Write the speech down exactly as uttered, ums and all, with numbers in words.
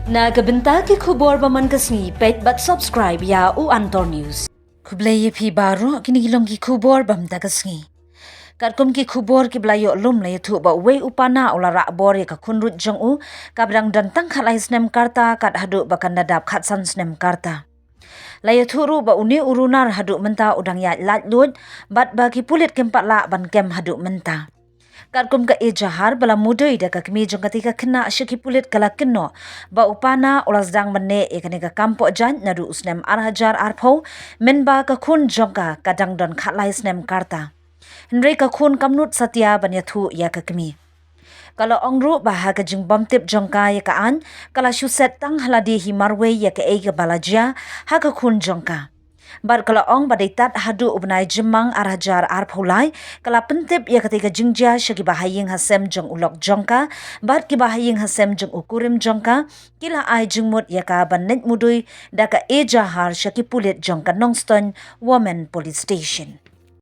Na ka bynta ki khubor ba man ka sngi, peit bad subscribe ïa u Antor News. Khublei ïa phi baroh, kine ki long ki khubor ba mynta ka sngi. Katkum ki khubor kiba la ïoh lum, la ïathuh ba uwei u pana u la rah bor ïa ka khun ruh jong u, kaba dang don tang khatlai snem ka rta kat haduh ba kan da dap khatsan snem ka rta. La ïathuh ruh ba une u runar haduh mynta u dang ïaid laitluid, bad ba ki pulit kim pat lah ban kem haduh mynta. Katkum ka ejahar ba la mudui da ka kmie jong katei ka khynnah sha ki pulit, ka la kynnoh ba u pana u la sdang ban neh ïa kane ka kam pohjait naduh u snem ar hajar arphew, mynba ka khun jong ka ka dang don khatlai snem ka rta. Hynrei ka khun kam nud satia ban ïathuh ïa ka kmie. Ka la ong ruh ba ha ka jingbymtip jong ka ïa ka aiñ, ka la shu set tang ha lade hi marwei ïa kaei kaba la jia ha ka khun jong ka. Bad ka la ong ba dei tad haduh u bnai Jymmang ar hajar arphew lai, ka la pyntip ïa katei ka jingjia sha kiba ha ïing ha sem jong u lok jong ka, bad kiba ha ïing ha sem jong u kurim jong ka ki la ai jingmut ïa ka ban leit mudui da ka ejahar sha ki pulit jong ka Nongstoiñ Women Police Station.